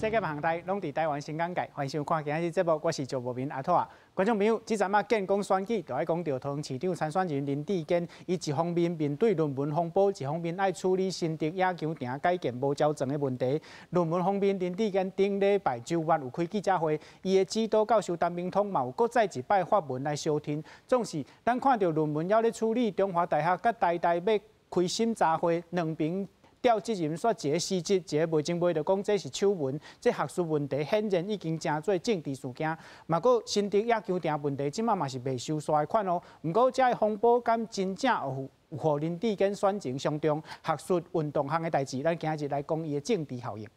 世界各行台攏佇台灣新港界，歡迎收看今仔日節目，我是趙博明阿拓啊。觀眾朋友，這陣仔見講選舉，就愛講著桃園市長參選人林智堅，伊一方面面對論文風波，一方面愛處理新竹野球場改建無繳錢的問題。論文方面，林智堅頂禮拜周末有開記者會，伊的指導教授陳明通嘛有閣再一擺發文來相挺。總是咱看著論文猶咧處理，中華大學佮台大欲開審查會，兩邊調職人煞一個失職，一個袂精袂就講這是醜聞，這學術問題顯然已經成做政治事件。嘛，閣新竹野球場問題，這馬嘛是袂收煞的款哦。毋過，這个風波敢真正有予林智堅選情傷重學術運動項的代誌，咱今日來講伊的政治效應。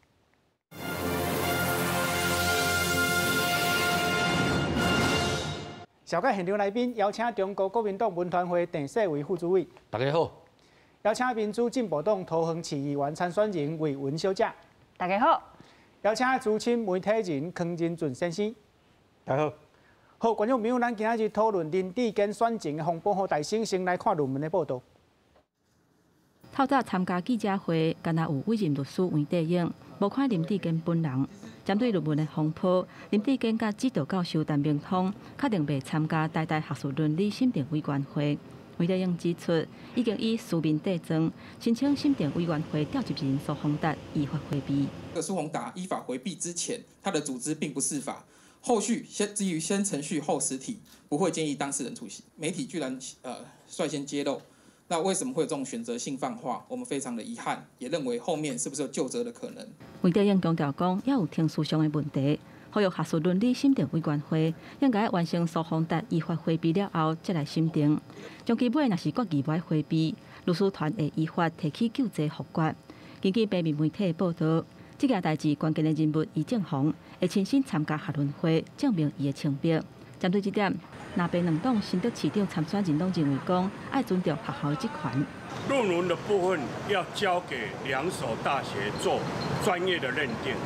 小解現場來賓邀請中國國民黨文團會鄭世維副主委。大家好。邀請民主進步黨桃園市議員參選人魏雲小姐。大家好。邀請資深媒體人康仁俊先生。大家好。好，觀眾朋友，咱今仔日討論林智堅選情的風波，予大先先來看論文的報導。透早參加記者會，敢若有委任律師黃帝英，無看林智堅本人。針對論文的風波，林智堅佮指導教授陳明通確定袂參加台大學術倫理審定委員會。黃帝英指出，已經以書面對證申請審定委員會調集人蘇宏達依法迴避。蘇宏達依法迴避之前，他的組織並不適法。後續先基於先程序後實體，不會建議當事人出席。媒體居然率先揭露，那為什麼會有這種選擇性放話？我們非常的遺憾，也認為後面是不是有究責的可能？黃帝英強調講，猶有程序上的問題。呼籲學術倫理審定委員會應該完成蘇宏達依法迴避了後，才來審定。終其尾若是決議無愛迴避，律師團會依法提起救濟複決。根據平面媒體的報導，這件代誌關鍵的人物余正煌會親身參加學倫會，證明伊的清白。針對這點，藍白兩黨新竹市長參選人攏認為講，愛尊重學校的職權。論文的部分要交給兩所大學做專業的認定。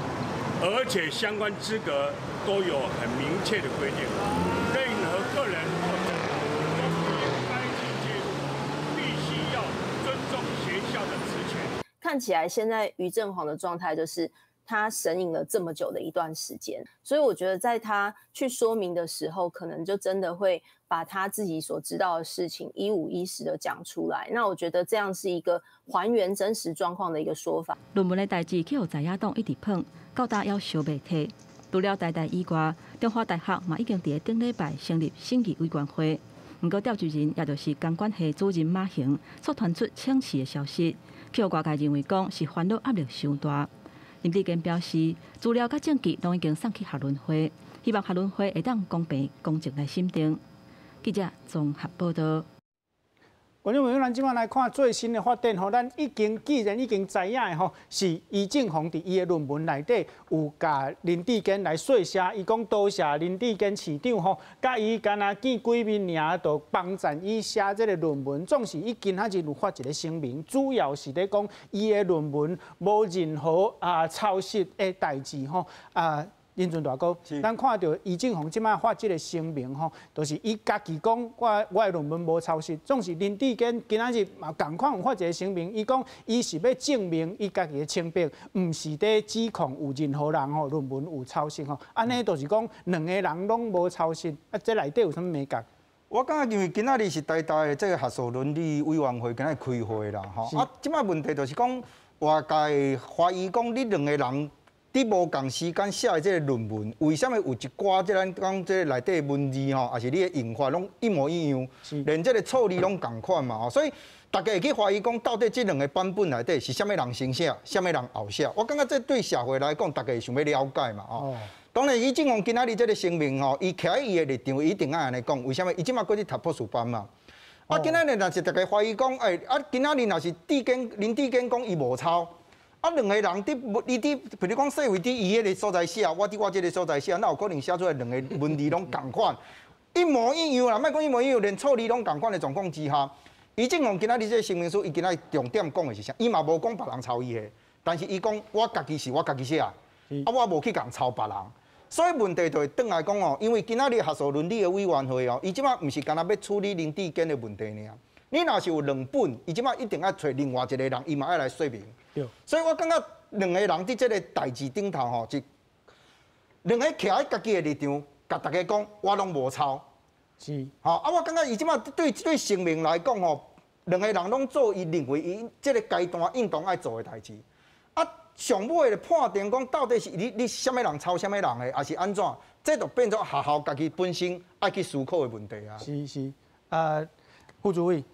而且相關資格都有很明確的規定，任何個人或政府都不應該去介入，必須要尊重學校的職權。看起來現在余正煌的狀態就是他神隱了這麼久的一段時間，所以我覺得在他去說明的時候，可能就真的會把他自己所知道的事情一五一十的講出來。那我覺得這樣是一個還原真實狀況的一個說法。論文的代誌去予在野黨一直碰，到今猶燒袂退。除了台大以外，中華大學嘛已經佇頂禮拜成立審議委員會。毋過調集人，也就是工管系主任馬行，所傳出請辭的消息，去予外界認為講是煩惱壓力傷大。林智堅表示，資料佮證據攏已經送去學倫會，希望學倫會會當公平公正來審定。記者綜合報導。觀眾朋友，咱這擺來看最新的發展吼，咱已經既然已經知影的吼，是余正煌佇伊的論文內底有共林智堅來說聲，伊講多謝林智堅市長吼，佮伊敢若見幾面爾，就幫贊伊寫這个論文。總是伊今仔日有發一个聲明，主要是咧講伊的論文無任何抄襲的代誌吼啊。林俊大哥，咱看著余正煌這擺發這个聲明吼，就是伊家己講我的論文無抄襲，總是林智堅今仔日嘛仝款有發一个聲明，伊講伊是欲證明伊家己的清白，毋是咧指控有任何人吼論文有抄襲吼，按呢就是講兩个人攏無抄襲，啊，這內底有啥物眉角？我感覺因為今仔日是台大的這個學術倫理委員會今仔日開會啦，吼，啊，這擺問題就是講外界懷疑講你兩个人佇無仝時間寫的這个論文，為啥物有一寡這咱講這內底文字吼，抑是你的用法攏一模一樣，連這个錯字攏仝款嘛吼，所以大家會去懷疑講，到底這兩个版本內底是啥物人先寫，啥物人後寫？我感覺這對社會來講，大家會想欲了解嘛吼。當然，余正煌今仔日這个聲明吼，伊徛佇伊的立場，伊一定愛按呢講。為啥物？伊這馬閣佇讀博士班嘛。啊，今仔日若是大家懷疑講，欸，啊，今仔日若是智堅林智堅講伊無抄。啊，兩個人佇伊佇，比如講，世維佇伊彼个所在寫，我佇我這个所在寫，哪有可能寫出來兩个文字攏仝款，一模一樣啦？莫講一模一樣，連錯字攏仝款的狀況之下，余正煌今仔日這个聲明書，伊今仔日重點講的是啥？伊嘛無講別人抄伊的，但是伊講我家己是我家己寫，啊，我無去共抄別人。所以問題就會轉來講哦，因為今仔日學術倫理的委員會哦，伊這馬毋是干焦欲處理林智堅的問題爾。你若是有兩本，伊這馬一定愛揣另外一个人，伊嘛愛來說明。所以我感覺兩个人佇這个代誌頂頭吼，是兩个徛佇家己的立場，共大家講，我攏無抄。吼啊！我感覺伊這擺對對聲明來講吼，兩个人攏做伊認為伊這个階段應當愛做的代誌。啊，上尾的判定講到底是你你啥物人抄啥物人的，抑是按怎？這就變做學校家己本身愛去思考的問題啊。是是，副主委，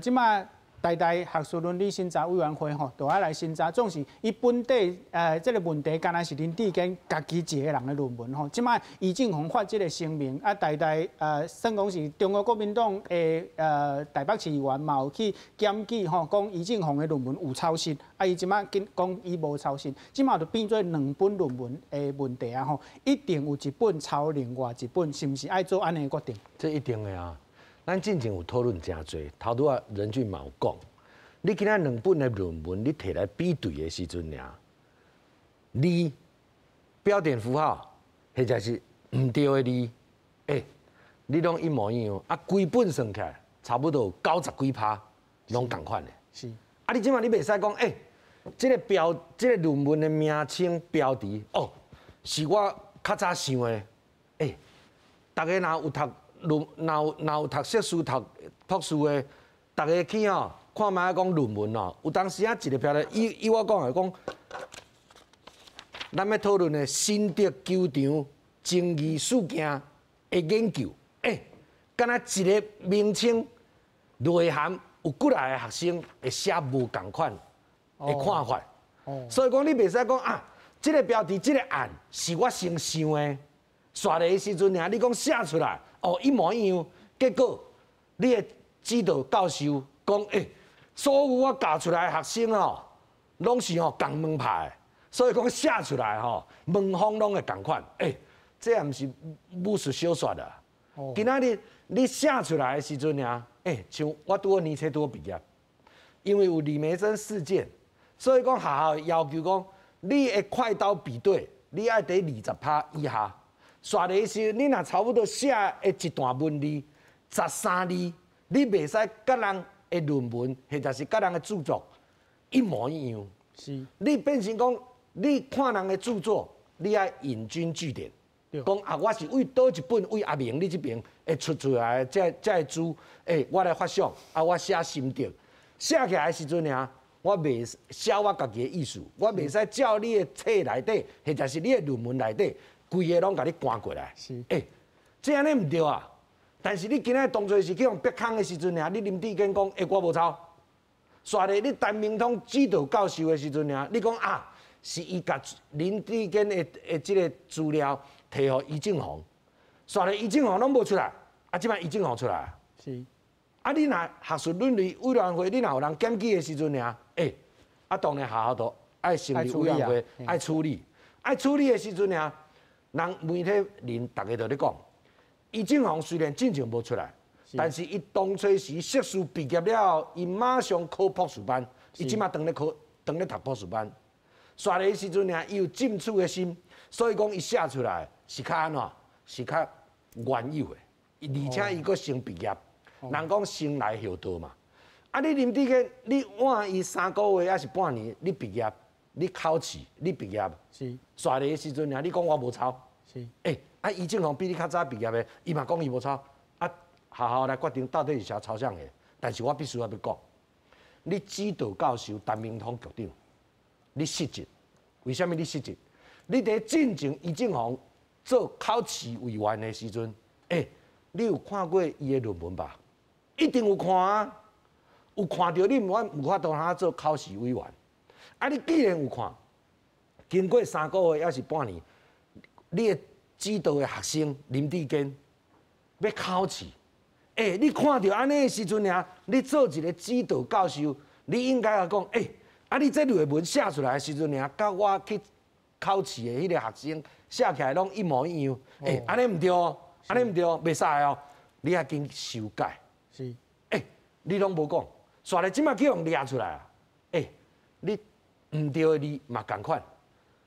這擺台大學術倫理審查委員會吼，就愛來審查，總是伊本底這个問題，敢若是林智堅家己一个人的論文吼。這擺余正宏發這个聲明，啊，台大算講是中國國民黨的台北市議員嘛有去檢舉吼，講余正宏的論文有抄襲，啊，伊這擺緊講伊無抄襲，這擺就變做兩本論文的問題啊吼，一定有一本抄另外一本，是毋是愛做按呢的決定？這一定的啊。咱進前有討論誠濟，頭拄仔仁俊嘛有講，你今仔兩本的論文，你提來比對的時陣爾，字標點符號或者是毋對的字，欸，你攏一模一樣，啊，規本算起來差不多有九十幾趴攏仝款的。啊，你這擺你袂使講，欸，這个標，這个論文的名稱標題，哦，是我較早想的，欸，逐家若有讀。論若有若有讀碩士、讀博士的，逐家去吼看覓講論文哦，有當時啊一个標題，以以我講來講，咱欲討論的新竹球場爭議事件的研究，欸，敢若一个名稱內涵有幾若个學生會寫無仝款的看法，所以講你袂使講啊，這个標題、這个案是我先想的，煞來的時陣爾，你講寫出來。哦，一模一樣，結果你的指導教授講，欸，所有我教出來的學生哦，攏是吼仝門派的，所以講寫出來吼，文風攏會仝款。欸，這也毋是武術小說啊。今仔日你寫出來的時陣爾，欸，像我拄好年初拄好畢業，因為有李眉蓁事件，所以講學校要求講，你的快刀比對，你愛佇20%以下。煞來時，你若差不多寫的一段文字13字，你袂使佮人的論文或者是佮人的著作一模一樣。你變成講，你看人的著作，你愛引經據典，講啊，我是為佗一本為阿明你這邊會出出來的這這个書，欸，我來發想，啊，我寫心得，寫起來的時陣爾，我袂寫我家己的意思，我袂使照你的冊內底，或者是你的論文內底。規个攏共你搬過來，欸，這按呢毋對啊！但是你今仔當初是去予逼空的時陣爾，你林智堅講，欸，我無抄。煞咧，你陳明通指導教授的時陣爾，你講啊，是伊共林智堅的的這个資料提予余正宏，煞咧余正宏攏無出來，啊，這擺余正宏出來。啊，你若學術倫理委員會，你若有人檢舉的時陣爾，欸，啊，當然學校都愛成立委員會，愛處理，愛處理的時陣爾。人媒體人逐家都咧講，余正宏雖然進前無出來，但是伊當初時碩士畢業了後，伊馬上考博士班，伊這馬當咧考，當咧讀博士班。煞來的時陣爾，伊有進取的心，所以講伊寫出來是較按怎，是較原有的。而且伊閣先畢業，人講先來後到嘛。啊，你林智堅，你晚伊3個月抑是半年，你畢業，你考試，你畢業，煞來的時陣爾，你講我無抄。欸，啊，余正宏比你較早畢業的，伊嘛講伊無抄，啊，學校來決定到底是誰抄啥的。但是我必須愛欲講，你指導教授陳明通局長，你失職，為啥物你失職？你佇進前余正宏做考試委員的時陣，欸，你有看過伊的論文吧？一定有看啊，有看著你毋有法度通做考試委員。啊，你既然有看，經過3個月抑是半年。你的指導的學生林智堅欲考試，欸，你看著按呢的時陣爾，你做一个指導教授，你應該來講，欸，啊，你這類的文寫出來的時陣爾，佮我去考試的彼个學生寫起來攏一模一樣，欸，按呢毋對哦，按呢毋對哦，袂使哦，你愛緊修改。欸，你攏無講，煞來這擺去予掠出來啊！欸，你毋對的字嘛仝款，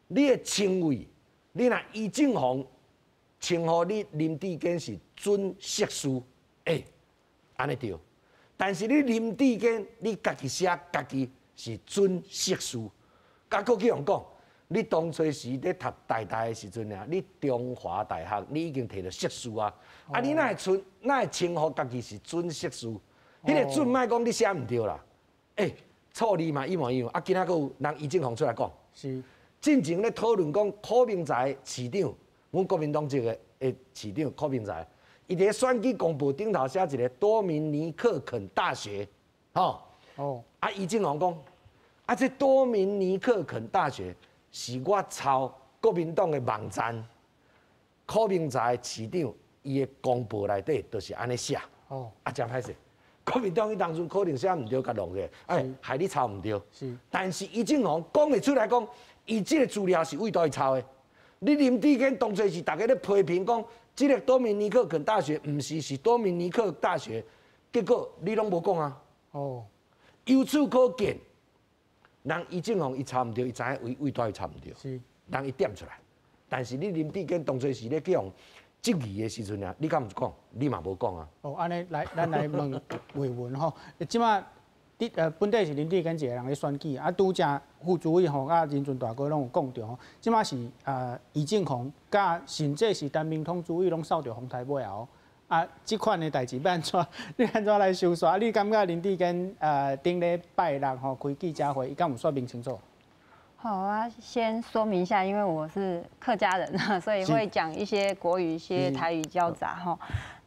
你的稱謂。你若余正宏稱呼你林智堅是準碩士，欸，按呢對。但是你林智堅，你家己寫家己是準碩士，佮閣去予人講，你當初時咧讀台大的時陣啊，你中華大學你已經提著碩士啊，啊你哪會出哪會稱呼家己是準碩士？彼個準莫講你寫毋對啦，欸，錯字嘛一模一樣。啊，今仔閣有人余正煌出來講，進前咧討論講柯明才市長，阮國民黨籍的市長柯明才，伊佇咧選舉公報頂頭寫一個多明尼克肯大學，吼，啊，余正煌講，啊，這多明尼克肯大學是我抄國民黨的網站，柯明才市長伊的公報內底就是按呢寫，啊，誠歹勢。國民黨彼當陣可能寫毋對，共弄的，哎，害你抄毋對。但是余正煌講會出來講，伊這個資料是佗佗抄的。你林智堅當初是大家咧批評講，這個多明尼克肯大學毋是是多明尼克大學，結果你攏無講啊。由此可見，人余正煌伊抄毋對，伊知影佗佗佗抄毋對。人伊點出來，但是你林智堅當初是咧叫質疑的時陣啊，你敢毋講？你嘛無講啊。哦，按呢來，咱來問衛文吼，這馬佇本底是林智堅一個人咧選舉，啊，拄才副主委吼，佮仁俊大哥攏有講著吼，這馬是余正煌，佮甚至是陳明通主委攏掃著風台尾後，啊，這款的代誌欲按怎？你按怎來收煞？你感覺林智堅頂禮拜六吼開記者會，伊敢有說明清楚？好啊，先說明一下，因為我是客家人，所以會講一些國語、一些台語交雜哈。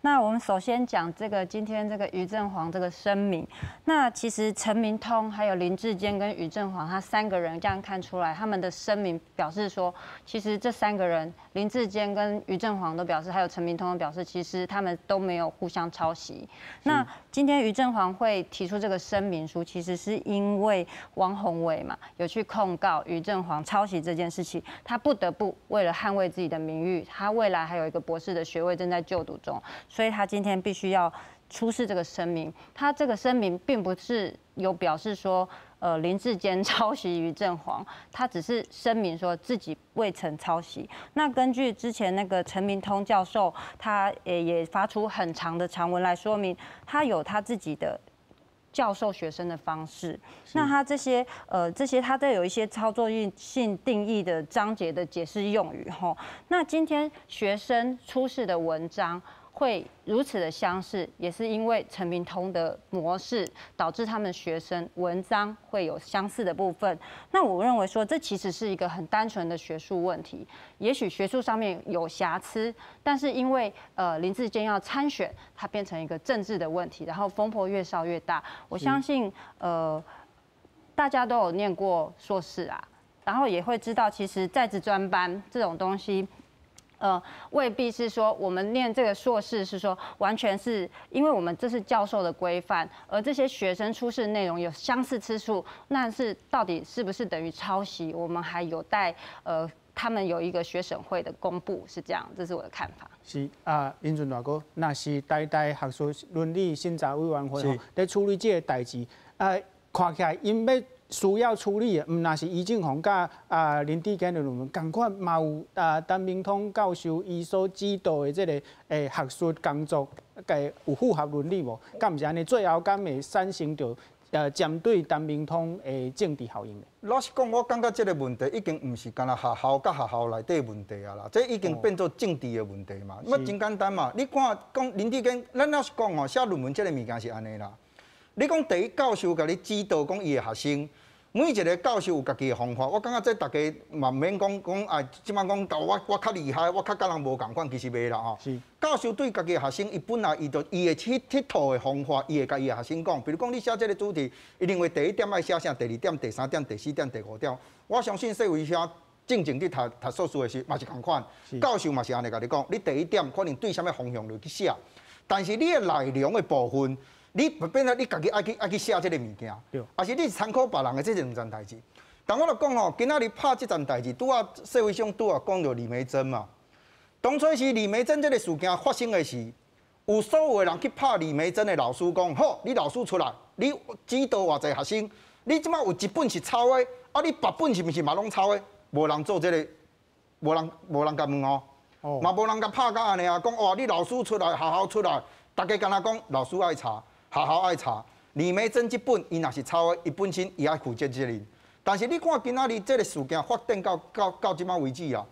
那我們首先講這個今天這個余正煌這個聲明。那其實陳明通、還有林智堅跟余正煌，他三個人這樣看出來，他們的聲明表示說，其實這三個人林智堅跟余正煌都表示，還有陳明通都表示，其實他們都沒有互相抄襲。那今天余正煌會提出這個聲明書，其實是因為王鴻薇嘛有去控告余正煌抄襲這件事情，他不得不為了捍衛自己的名譽，他未來還有一個博士的學位正在就讀中。所以他今天必須要出示這個聲明。他這個聲明並不是有表示說，林智堅抄襲余正煌，他只是聲明說自己未曾抄襲。那根據之前那個陳明通教授，他也發出很長的長文來說明，他有他自己的教授學生的方式。那他這些他都有一些操作性定義的章節的解釋用語吼。那今天學生出示的文章會如此的相似，也是因為陳明通的模式導致他們學生文章會有相似的部分。那我認為說，這其實是一個很單純的學術問題，也許學術上面有瑕疵，但是因為林智堅要參選，它變成一個政治的問題，然後風波越燒越大。我相信大家都有念過碩士啊，然後也會知道，其實在職專班這種東西。未必是說我們念這個碩士是說完全是因為我們這是教授的規範，而這些學生出示內容有相似之處，那是到底是不是等於抄襲？我們還有待他們有一個學審會的公布，是這樣，這是我的看法。是啊，林俊大哥，若是台大學術倫理審查委員會咧處理這個代誌，啊，看起來𪜶欲需要處理的，毋但是余正煌佮林智堅的論文，仝款嘛有啊陳明通教授伊所指導的這个學術工作，有符合倫理無？敢毋是按呢？最後敢會產生著針對陳明通的政治效應咧？老實講，我感覺這個問題已經毋是干焦學校佮學校內底的問題啊啦，這已經變做政治的問題嘛。那真簡單嘛，你看講林智堅，咱老實講吼，寫論文這個物件是按呢啦。你講第一教授共你指導講伊的學生。每一個教授有家己的方法，我感覺這大家嘛毋免講講啊，這擺講我較厲害，我較佮人無仝款，其實袂啦吼。教授對家己的學生，伊本來伊就伊會彼套的方法，伊會共伊的學生講。比如講，你寫這個主題，伊認為第一點愛寫啥，第二點、第三點、第四點、第五點。我相信世維兄進前佇讀讀碩士的時，嘛是仝款。教授嘛是按呢共你講，你第一點可能對啥物方向落去寫，但是你的內容的部分。你變做你家己愛去寫這个物件，抑是你參考別人的，這是兩層代誌。但我就講吼，今仔日拍這層代誌，拄仔社會上拄仔講著李眉蓁嘛。當初時李眉蓁這个事件發生的時，有所有的人去拍李眉蓁的老師講，好，你老師出來，你指導偌濟學生，你這擺有一本是抄的，啊，你別本是毋是嘛攏抄的？無人做這个，無人共問哦，嘛無人共拍甲按呢啊，講哇，你老師出來，學校出來，大家敢若講老師愛查。學校愛查李眉蓁這本，伊若是抄的，伊本身伊愛負責責任。但是你看今仔日這个事件发展到這擺為止啊，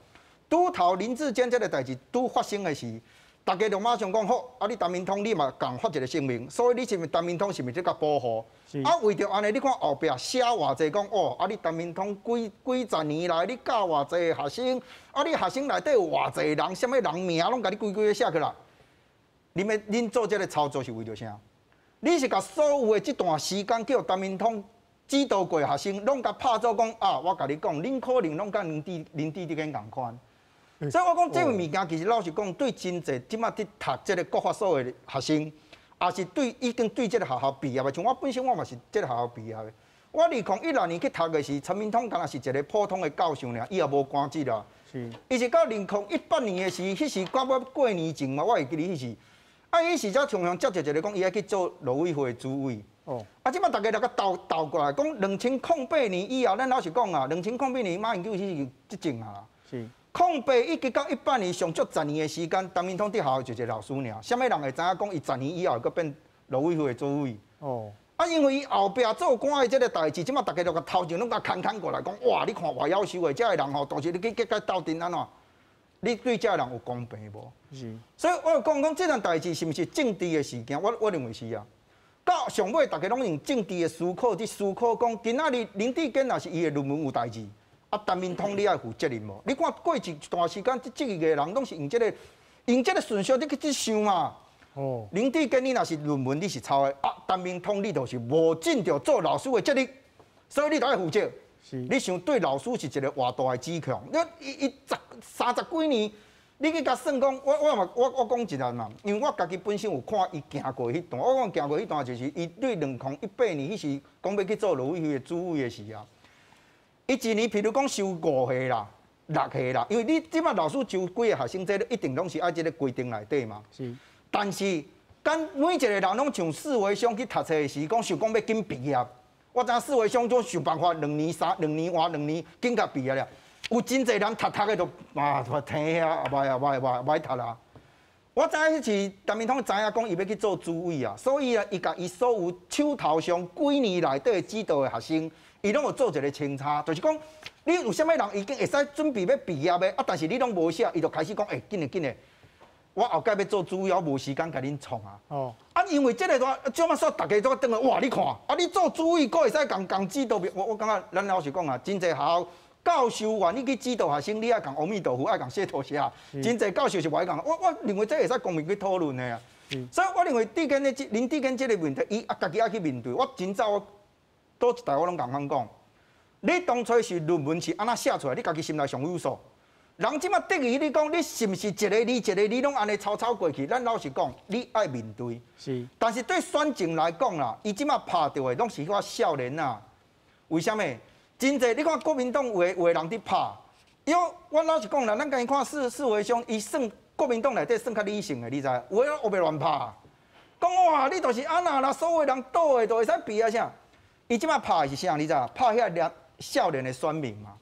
拄頭林智堅這个代誌拄發生的時，大家就馬上講好，啊你陳明通你嘛共發一个聲明，所以你是毋是陳明通是毋是咧共保護？啊為著按呢，你看後壁寫偌濟講哦，啊你陳明通幾幾十年來你教偌濟學生，啊你學生內底有偌濟人，啥物人名攏共你規規个寫起來。你欲恁做這个操作是為著啥？你是共所有的這段時間叫陳明通指導過學生，攏共拍做講啊！我共你講，恁可能攏佮林智堅仝款。所以我講這个物件，其實老實講，對真濟這擺佇讀這个國法所的學生，也是對已經對這个學校畢業的，像我本身我嘛是這个學校畢業的。我2016年去讀的時，陳明通敢若是一个普通的教授爾，伊也無官職啦。伊是到2018年的時，彼時到欲過年前嘛，我會記得彼時。啊！彼時才常常接著一个講，伊愛去做陸委會主委。啊！這擺大家來共倒倒過來講，2008年以後，咱老實講啊，2008年馬英九是執政啊。08一直到18年，上足十年的時間，陳明通佇學校就一个老師爾。啥物人會知影講，伊十年以後閣變陸委會的主委？啊，因為伊後壁做官的這个代誌，這擺大家就共頭前攏共牽牽過來講，哇！你看偌夭壽的這个人吼，但是你去結佮鬥陣按怎？你對這个人有公平無？所以我講講這件代誌是毋是政治的事件？我認為是啊。到上尾，大家攏用政治的思考佇思考講，今仔日林智堅若是伊的論文有代誌，啊，陳明通你愛負責任無？你看過一段時間，這質疑的人攏是用這个順序你去想嘛。林智堅你若是論文你是抄的，啊，陳明通你就是無盡著做老師的責任，所以你著愛負責。你想對老師是一个偌大的指控？你伊十三十幾年，你去共算講，我嘛我講一下嘛，因為我家己本身有看伊行過彼段，我講行過彼段就是伊對2018年彼時講欲去做陸委會的主委的時啊，伊一年譬如講收五個啦、六個啦，因為你這擺老師收幾個學生，這一定攏是按這个規定內底嘛。但是，敢每一个人攏像四維鄉去讀冊的時，講想講欲緊畢業。我知影四維鄉總想辦法兩年三兩年換兩年緊共畢業了。有真濟人讀讀的就啊停遐，袂啊袂袂袂讀啦。我知影彼時陳明通知影講伊欲去做主委啊，所以啊，伊共伊所有手頭上幾年內底指導的學生，伊攏有做一个清查，就是講你有啥物人已經會使準備欲畢業的，啊，但是你攏無寫，伊就開始講，欸，緊嘞緊嘞。我後蓋欲做主委，我無時間共恁創啊！啊，因為這个大，這馬煞大家都轉來，哇！你看，啊，你做主委，閣會使共共指導。我感覺咱老實講啊，真濟學校教授願意去指導學生，你愛共阿彌陀佛，愛共謝多謝。真濟教授是無愛共。我認為這會使公平去討論的啊。所以我認為智堅的林智堅這个問題，伊啊家己愛去面對。我真早我佗一代我攏共款講，你當初是論文是按怎寫出來，你家己心內上有數。人這馬質疑你講，你是毋是一个字一个字攏按呢抄抄過去？咱老實講，你愛面對。但是對選情來講啦，伊這馬拍著的攏是彼少年仔。為啥物？真濟你看國民黨有的人佇拍，因為我老實講啦，咱家己看四維鄉，伊算國民黨內底算較理性的，你知？有的烏白亂拍，講哇，你就是按怎啦，所有人倒的都會使比啊啥？伊這馬拍的是啥？你知？拍遐個少年的選民嘛。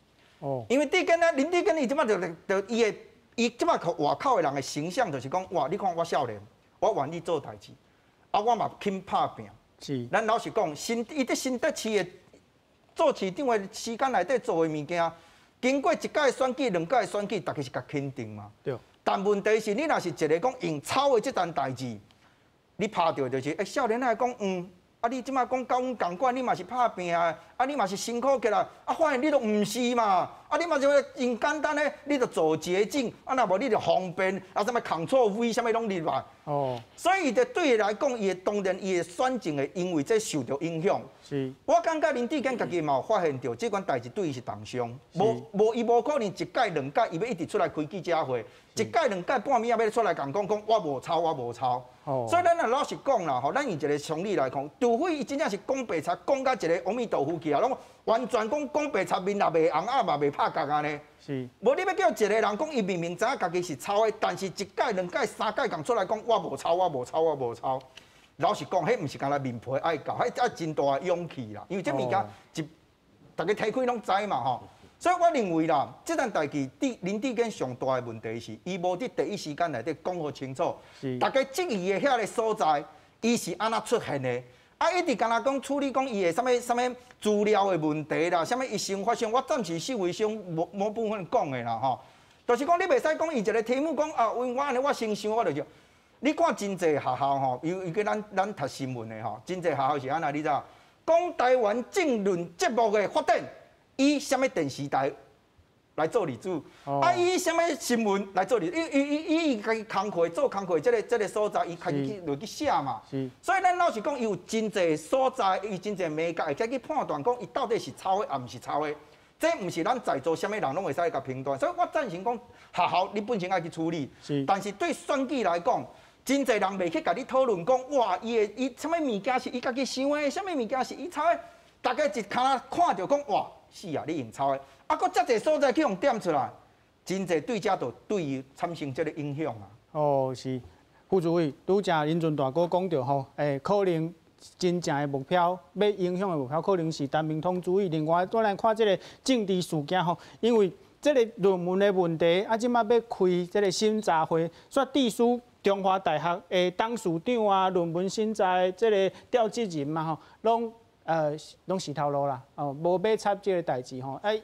因為智堅啊，林智堅伊這馬就就伊的伊這馬外口的人的形象就是講，哇，你看我少年，我願意做代誌，啊，我嘛肯拍拚。咱老實講，伊佇新北市的做市長的時間內底做的物件，經過一屆選舉、兩屆選舉，大家是共肯定嘛。但問題是，你若是一个講用抄的這單代誌，你拍著就是，欸，少年仔講，啊！你這馬講佮阮仝款，你嘛是拍拚啊！啊，你嘛是辛苦起來，啊，發現你都毋是嘛！啊，你嘛就用簡單的，你就走捷徑，啊，若無你就方便，啊，啥物 Ctrl V，啥物攏入來。所以，伊就對伊來講，伊會當然伊的選情會因為這受著影響。我感覺林智堅家己嘛有發現著，這款代誌對伊是重傷。無無，伊無可能一屆兩屆，伊欲一直出來開記者會，一屆兩屆半暝仔欲出來共講講，我無抄，我無抄。所以咱若老實講啦，吼，咱用一個常理來講，除非伊真正是講白賊，講甲一個阿彌陀佛去啊，攏完全講講白賊面也袂紅，啊嘛袂拍結按呢。無你欲叫一個人講，伊明明知影家己是抄的，但是一屆、兩屆、三屆共出來講，我無抄，我無抄，我無抄。老實講，彼毋是干焦面皮愛厚，彼愛真大的勇氣啦。因為這物件一，大家提開攏知嘛吼。所以我認為啦，這件代誌林智堅上大的問題是，伊無佇第一時間內底講予清楚，大家質疑的遐个所在，伊是按怎出現的？啊，一直敢若讲处理讲伊的啥物啥物资料的问题啦，啥物医生发生，我暂时视为先无无部分讲的啦吼。就是讲你袂使讲伊一个题目讲啊，因为我按呢我先想我就。你看真济学校吼，尤其咱读新闻的吼，真济学校是按怎你知影？讲台湾政论节目的发展，以啥物电视台来做例子，啊，以啥物新闻来做例子，伊家己工课做工课，这个所在，伊开始去落去写嘛。所以咱老实讲，伊有真济所在，伊真济媒介会使去判断讲，伊到底是抄的，抑毋是抄的。这毋是咱在座啥物人拢会使共评断。所以我赞成讲，学校你本身爱去处理。但是对选举来讲，真济人袂去共你讨论讲，哇，伊的伊啥物物件是伊家己想的，啥物物件是伊抄的。大家一看看著讲，哇，是啊，你用抄的。啊，阁遮济所在去予点出来，真济对遮就对伊产生这个影响啊。哦，是，副主委，拄才林俊大哥讲著吼，可能真正的目标，欲影响的目标，可能是单面统主义。另外，再来看这个政治事件吼，因为这个论文的问题，啊，这马欲开这个审查会，煞致使中华大学的董事长啊，论文审查的这个召集人嘛吼，拢死头路啦，哦，无欲插这个代志吼，哎。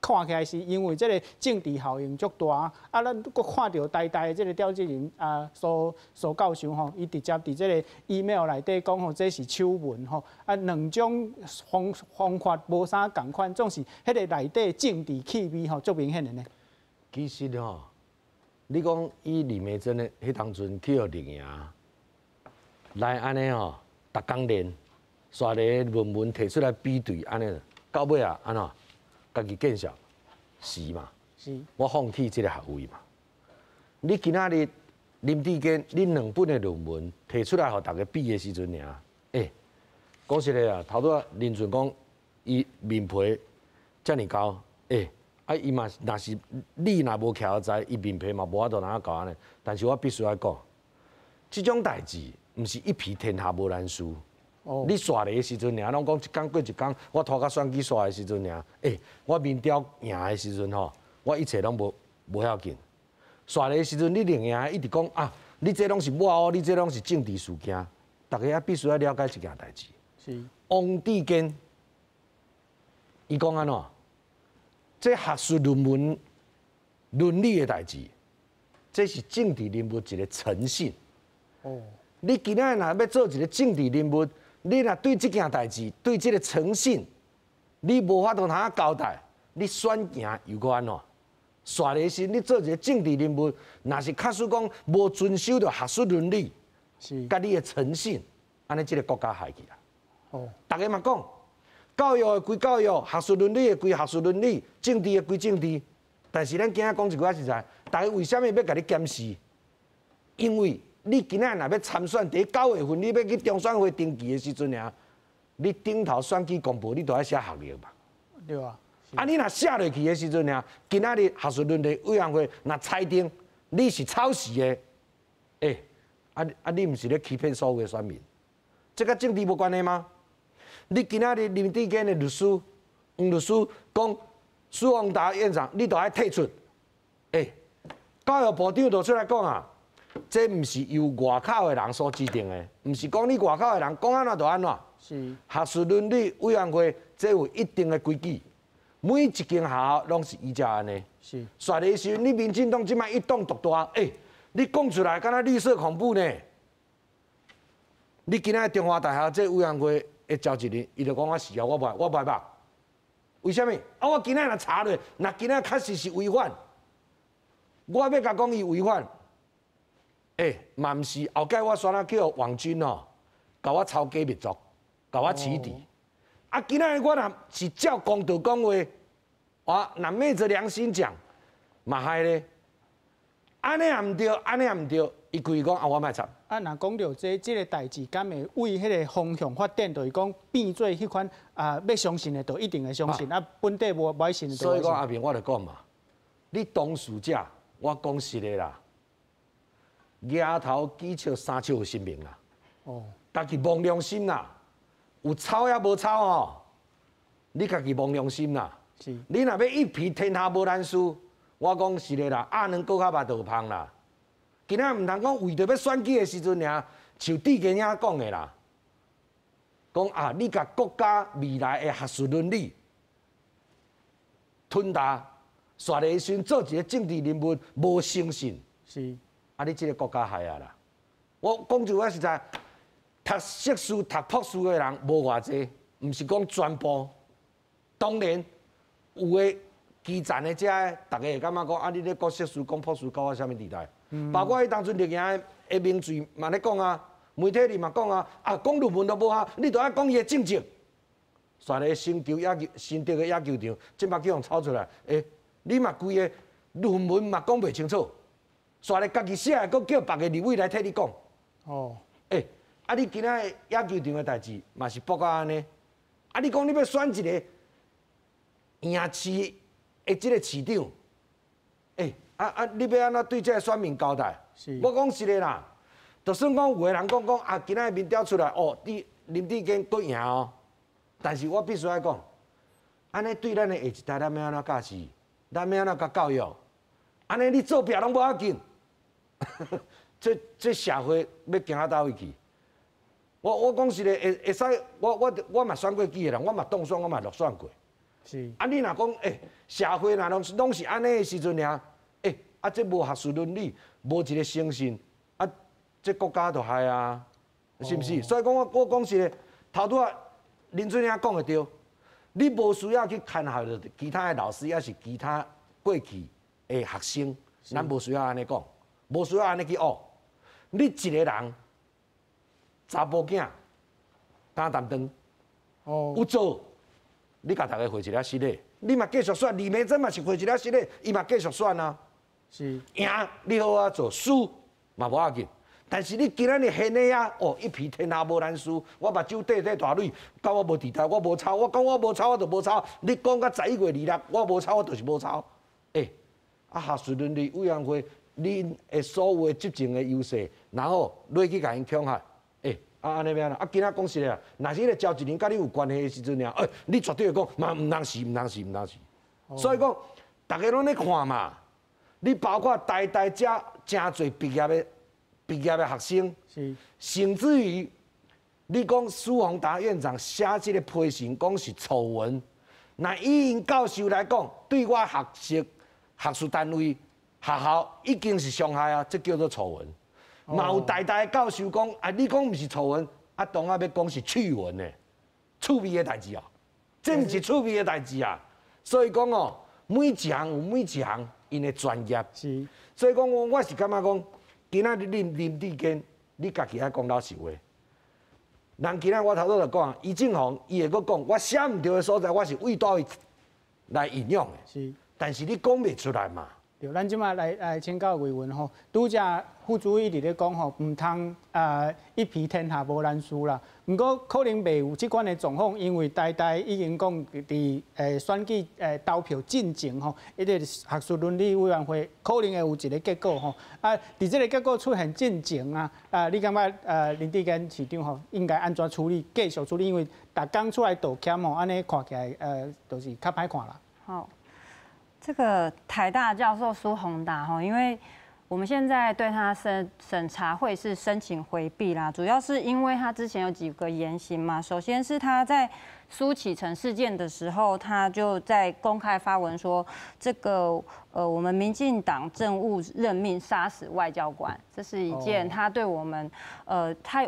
看起来是因为这个政治效应足大，啊，咱阁看著台大的这个召集人啊，苏苏教授吼，伊直接伫这个 email 内底讲吼，这是丑闻吼，啊，两种方法无啥仝款，总是彼个内底政治气味吼，足明显的呢。其实吼，你讲以李眉蓁的彼当阵去予绿营来按呢吼，逐工练，煞咧论文提出来比对，按呢，到尾啊按怎？家己见笑是嘛？是。我放弃这个学位嘛？你今仔日林智坚，你两本的论文提出来予大家比的时阵尔，讲实的啊，头拄仔林俊讲，伊面皮遮尔厚，啊，伊嘛若是你若无徛在，伊面皮嘛无法度通厚按呢。但是我必须爱讲，这种代志毋是一皮天下无难事。你煞咧的时阵尔，拢讲一工过一工，我拖到选举煞的时阵尔，我民调赢的时阵吼，我一切拢无要紧。煞咧的时阵，你另赢一直讲啊，你这拢是抹黑，你这拢是政治事件，大家必须要了解一件代志。是。王志坚，伊讲按怎？这学术论文伦理的代志，这是政治人物一个诚信。你今仔若欲做一个政治人物，你若对这件代志，对这个诚信，你无法度通交代，你选赢又阁按怎？煞咧时，你做一个政治人物，若是确实讲无遵守著学术伦理，佮你的诚信，按呢这个国家害去啦。大家嘛讲，教育的归教育，学术伦理的归学术伦理，政治的归政治。但是咱今仔讲一句话实在，大家为啥物欲共你检视？因为你今仔若欲参选，伫9月份你欲去中选会登记的时阵尔，你顶头选举公报你都爱写学历嘛？对啊。啊，你若写落去的时阵尔，今仔日学术伦理委员会若裁定你是抄袭的，你毋是咧欺骗所有的选民？这佮政治无关系吗？你今仔日林智坚的律师黄律师讲，苏宏达院长，你都爱退出。教育部长就出来讲啊。这毋是由外口的人所指定的，毋是讲你外口的人讲按怎就按怎。是。学术伦理委员会这有一定的规矩，每一间学校拢是依照按呢。是。煞咧时，你民进党这摆一党独大，你讲出来敢若绿色恐怖呢？你今仔中华大学这委员会的召集人，伊就讲我是啊，我无爱捌。为啥物？啊，我今仔若查落，若今仔确实是违反，我欲共讲伊违反。嘛毋是，后盖我煞仔去予网军哦，共我抄假密作，共我起底。啊，今仔日我若是照公道讲话，我若昧着良心讲，嘛害咧。按呢也毋对，按呢也毋对，伊规讲啊，我莫插。啊，若讲著这个代志，敢会为彼个方向发展，就是讲变做彼款啊，欲相信的，就一定会相信；啊，本底无爱信的。所以讲阿明，我就讲嘛，你当事者，我讲实的啦。额头举尺三尺有神明啦，家己摸良心啦，有抄抑无抄吼，你家己摸良心啦。是。你若欲一皮天下无难事，我讲实的啦，鸭卵阁较肉就芳啦。今仔毋通讲为著欲选举的时阵尔，像智坚遐讲的啦，讲啊，你共国家未来的学术伦理吞达，煞咧时阵做一个政治人物无诚信，啊，你这个国家害啊啦！我讲句话实在，读硕士、读博士的人无偌济，毋是讲全部。当然有的基层的遮，逐家会感觉讲啊，你咧讲硕士、讲博士，佮我啥物佇内？包括彼当阵绿营的名嘴嘛咧讲啊，媒体里嘛讲啊，啊讲论文都无效，你著爱讲伊的政绩。煞咧新球野球，新竹的野球场，这摆叫人炒出来，欸，你嘛规个论文嘛讲袂清楚，煞咧家己写的，阁叫别个立委来替你讲。哦，欸，啊你今仔野球场的代志嘛是爆甲按呢？啊你讲你欲选一个赢市的这个市长，欸，你欲按怎对这个选民交代？我讲实的啦，就算讲有的人讲讲啊，今仔民调出来，哦，你林智坚阁赢哦。但是我必须爱讲，按呢对咱的下一代，咱欲按怎教示？咱欲按怎共教育？按呢你做壁拢无要紧，这社会欲行到佗位去？我讲实的，会使，我嘛选过举的人，我嘛当选，我嘛落选过。啊，你若讲，欸，社会若拢是按呢的时阵尔，欸，啊，这无学术伦理，无一个诚信，啊，这国家就害啊，是毋是？所以讲我讲实的，头拄仔林俊英讲的对，你无需要去牵害著其他的老师，抑是其他过去的学生，咱无需要按呢讲，无需要按呢去学。你一个人，查埔囝，敢担当，有做，你共逐家回一个失礼，你嘛继续选，李眉蓁嘛是回一个失礼，伊嘛继续选啊。赢你好好做，输嘛无要紧。但是你今仔日现的啊，哦，一匹天下无难事，我目睭块块大蕊，佮我无佇内，我无抄，我讲我无抄，我就无抄。你讲到11月26，我无抄，我就是无抄。欸，啊，学术伦理委员会，恁的所有的执政的优势，然后落去共𪜶恐吓，欸，啊按呢欲按怎？啊，今仔讲实的，若是彼个召集人佮你有关系的时阵尔，欸，你绝对会讲嘛，毋通是，毋通是，毋通是。所以讲，逐家拢咧看嘛，你包括台大遮诚济毕业的学生，甚至于你讲苏宏达院长写这个批信，讲是丑闻，那以𪜶教授来讲，对我学习、学术单位、学校已经是伤害啊，这叫做丑闻。嘛有台大的教授讲，啊，你讲毋是丑闻，啊，当下欲讲是趣闻呢，趣味的代志哦，这毋是趣味的代志啊。所以讲哦，每一项有每一项𪜶的专业。所以讲我是感觉讲，今仔日林智坚，你家己爱讲老实话。人今仔我头拄就讲，余正煌伊会阁讲，我写毋对的所在，我是为佗位来引用的。但是你讲袂出来嘛。对，咱这马来请教魏文吼，拄才副主委伫咧讲吼，毋通啊一匹天下无难事啦。毋过可能袂有这款的状况，因为台大已经讲伫选举投票进前吼，彼个学术伦理委员会可能会有一个结果吼。啊，伫这个结果出现进前啊，啊，你感觉林智坚市长吼应该按怎处理？继续处理，因为逐工出来道歉吼，按呢看起来就是较歹看啦。好。这个台大教授苏宏达哈，因为我们现在对他审查会是申请回避啦，主要是因为他之前有几个言行嘛。首先是他在苏启成事件的时候，他就在公开发文说，这个我们民进党政务任命杀死外交官，这是一件他对我们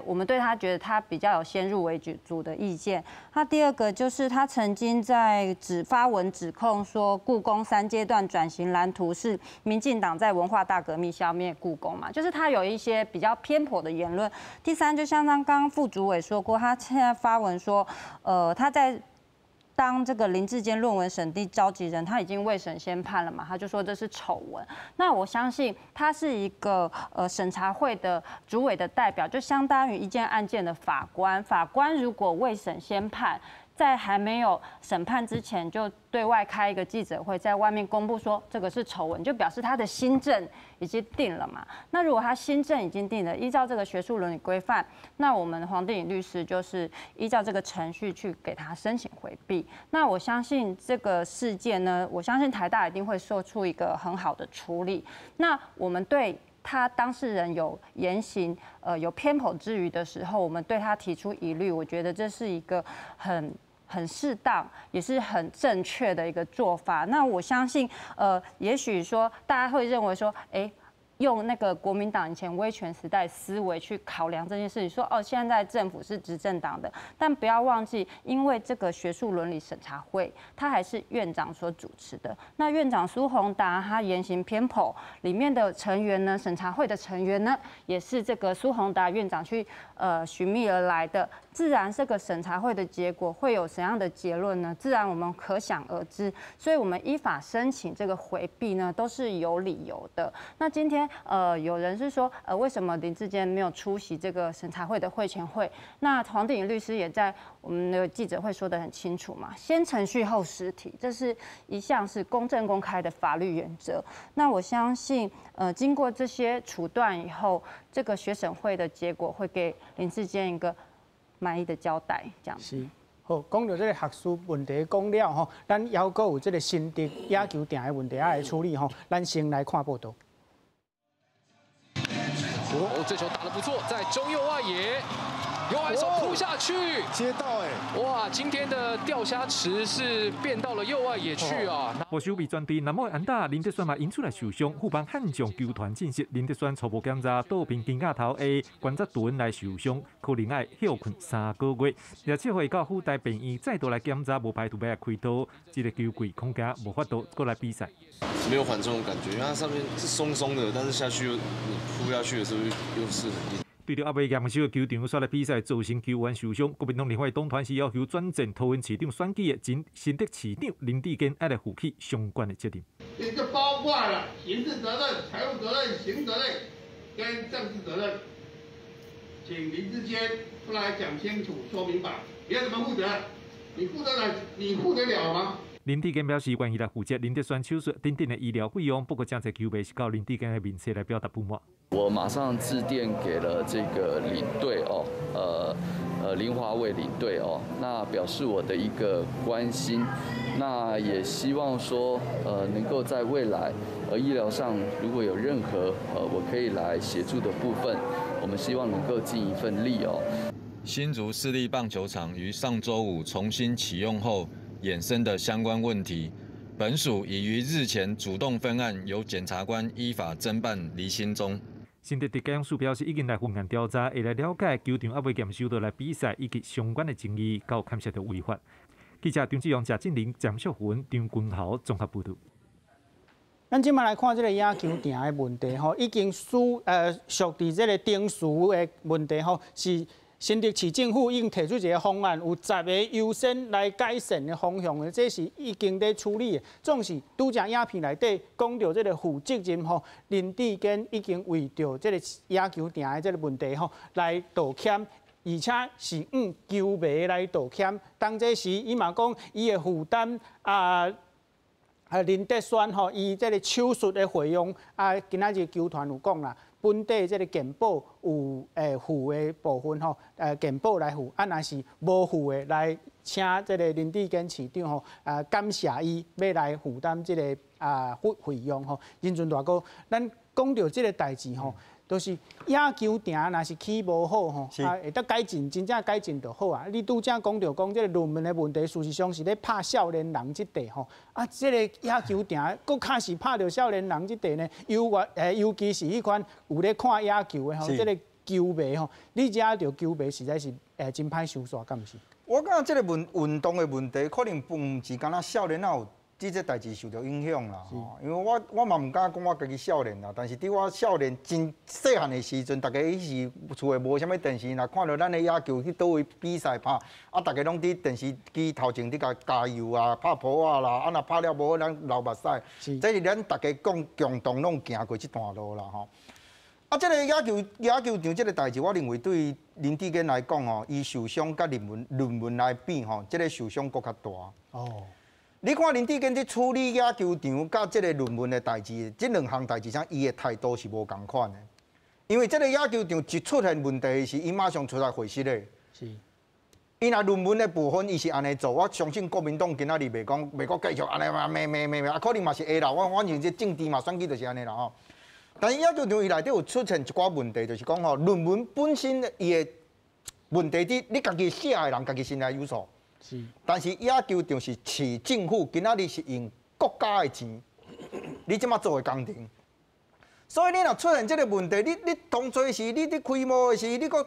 我们对他觉得他比较有先入为主的意见。那第二个就是他曾经在发文指控说，故宫3阶段转型蓝图是民进党在文化大革命消灭故宫嘛，就是他有一些比较偏颇的言论。第三，就像刚刚副主委说过，他现在发文说，他在当这个林智坚论文审定召集人，他已经未审先判了嘛，他就说这是丑闻。那我相信他是一个审查会的主委的代表，就相当于一件案件的法官。法官如果未审先判，在还没有审判之前就对外开一个记者会，在外面公布说这个是丑闻，就表示他的心证已经定了嘛。那如果他心证已经定了，依照这个学术伦理规范，那我们黄定颖律师就是依照这个程序去给他申请回避。那我相信这个事件呢，我相信台大一定会做出一个很好的处理。那我们对他当事人有言行有偏颇之虞的时候，我们对他提出疑虑，我觉得这是一个很适当，也是很正确的一个做法。那我相信，也许说大家会认为说，哎，用那个国民党以前威权时代思维去考量这件事情，说哦，现在政府是执政党的，但不要忘记，因为这个学术伦理审查会，它还是院长所主持的。那院长苏宏达他言行偏颇，里面的成员呢，审查会的成员呢，也是这个苏宏达院长去寻觅而来的。自然这个审查会的结果会有怎样的结论呢？自然我们可想而知。所以，我们依法申请这个回避呢，都是有理由的。那今天有人是说，为什么林志坚没有出席这个审查会的会前会？那黄鼎律师也在我们的记者会说得很清楚嘛，先程序后实体，这是一项是公正公开的法律原则。那我相信，经过这些处断以后，这个学审会的结果会给林志坚一个满意的交代，这样。是，好，讲到这个学术问题讲了吼，咱犹阁有这个新竹野球场的问题爱来处理吼，咱先来看报道。哦，这球打得不错，在中右外野，右外手扑下去，接到哎，哇，今天的钓虾池是变到了右外野去啊。无守备全队南无安打，林德宣嘛因出来受伤，富邦悍将球团证实林德宣初步检查倒边肩胛头的关节盾来受伤，可能爱歇睏3个月。而这回到府大病院再度来检查，无排除欲来开刀。这个球季恐惊无法度阁来比赛。没有缓冲的感觉，因为它上面是松松的，但是下去又你扑下去的时候又是很硬。对著犹未验收的球场煞来比赛，造成球员受伤。国民党立法党团是要求转战桃园市长选举的前新竹市长林智坚爱来负起相关的责任。这就包括了刑事责任、财务责任、行责任跟政治责任，请林智坚出来讲清楚、说明白，你要怎么负责？你负责了，你负责了吗？林智坚表示愿意来负责林德宣手术等等的医疗费用，不过真济球迷是到林智坚的面前来表达不满。我马上致电给了这个领队哦，林华伟领队哦，那表示我的一个关心，那也希望说能够在未来医疗上如果有任何我可以来协助的部分，我们希望能够尽一份力哦。新竹市立棒球场于上周五重新启用后衍生的相关问题，本署已于日前主动分案，由检察官依法侦办厘清中。新竹地检署表示，已经来分案调查，会来了解球场犹未验收就来比赛以及相关的争议，有牵涉著违法。记者张志勇、谢振林、张秀云、张君豪综合报道。咱这马来看这个野球场的问题吼，已经属属伫这个程序的问题吼，是。新竹市政府已经提出一个方案，有10个优先来改善的方向的，这是已经咧处理的。总是拄才影片内底讲著这个负责任吼，林智坚已经为著这个野球场的这个问题吼来道歉，而且是向球迷来道歉。当这时，伊嘛讲伊会负担啊。林德宣吼，伊这个手术的费用啊，今仔日球团有讲啦，本地这个健保有付的部分吼，健保来付，啊，若是无付的，来请这个林智坚市长吼，感谢伊欲来负担这个费用吼。仁尊大哥，咱讲著这个代志吼，就是野球场若是起无好吼，啊，会当改进，真正改进就好啊。你拄才讲著讲这个论文的问题，事实上是咧拍少年人这块吼，啊，这个野球场阁较是拍著少年人这块呢，尤其是彼款有咧看野球的吼，这个球迷吼，你遮著球迷实在是真歹收煞，敢毋是？我感觉这个运运动的问题，可能并毋是干焦少年仔有这个代志受著影响啦，吼，因为我嘛毋敢讲我家己少年啦，但是伫我少年真细汉的时阵，逐家彼时厝内无啥物电视，若看著咱的野球去佗位比赛拍，啊，逐家拢伫电视机头前伫共加油啊，拍噗仔啦，啊，若拍了无好，咱流目屎，这是咱逐家共共同拢行过这段路啦，吼。啊，这个野球场这个代志，我认为对林智坚来讲吼，伊受伤佮论文来比吼，这个受伤阁较大。你看林智坚伫处理野球场佮这个论文的代志，这两项代志上，伊的态度是无仝款的。因为这个野球场一出现问题时，伊马上出来回释的。伊若论文的部分，伊是按呢做，我相信国民党今仔日袂讲，袂阁继续按呢嘛骂骂骂骂，啊，可能嘛是会啦。我反正这政治嘛，选举就是按呢啦吼。但是野球场伊內底有出現一寡問題，就是講吼，論文本身伊的問題佇你家己寫的人，家己心內有數。但是野球場是市政府今仔日是用國家的錢，你這馬做的工程。所以你若出現這個問題，你當初時你佇開幕的時，你閣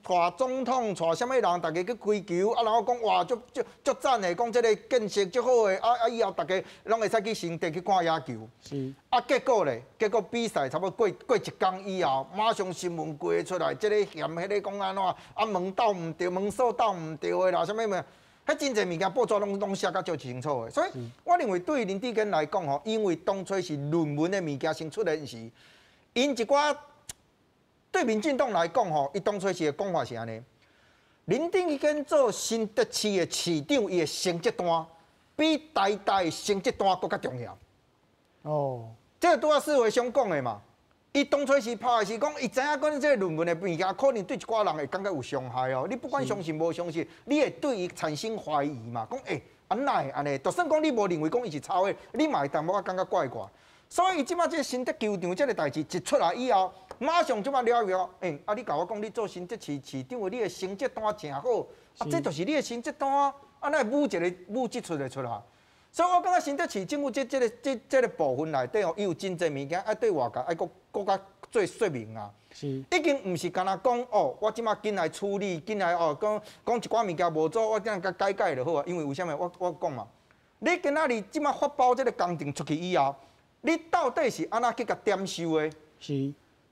帶總統帶啥物人，逐家去開球，啊，然後講哇，足足足讚的，講這個建設足好的，啊啊以後逐家攏會使去新竹去看野球。啊，結果咧，結果比賽差不多過一工以後，馬上新聞過出來，這個嫌彼個講按怎，啊門鬥毋對，門鎖鬥毋對的啦，啥物物，彼真濟物件報紙攏寫甲足清楚的。所以我認為對林智堅來講吼，因為當初是論文的物件先出現時，𪜶一寡對民進黨來講吼，伊當初時的講法是按呢：林智堅做新竹市的市長，伊的成績單比台大的成績單閣較重要。這個拄仔四維兄講的嘛，伊當初時拍的是講，伊知影講這個論文的物件，可能對一寡人會感覺有傷害哦。你不管相信無相信，你會對伊產生懷疑嘛？講欸，啊哪會按呢？就算講你無認為講伊是抄的，你嘛會淡薄仔感覺怪怪。所以這馬這個新竹球場這個代誌一出來以後，馬上這馬了解，欸，啊你共我講你做新竹市市長的，你的成績單誠好，啊這就是你的成績單啊，啊哪會舞一个舞這出會出來？所以我感覺新竹市政府這個部分內底吼，伊有真濟物件愛對外界愛閣閣較做說明啊。已經毋是干焦講哦，我這馬緊來處理，緊來哦講講一寡物件無做，我這樣共改改就好啊。因為為啥物？我講嘛，你今仔日這馬發包這個工程出去以後，你到底是按怎去共點收的？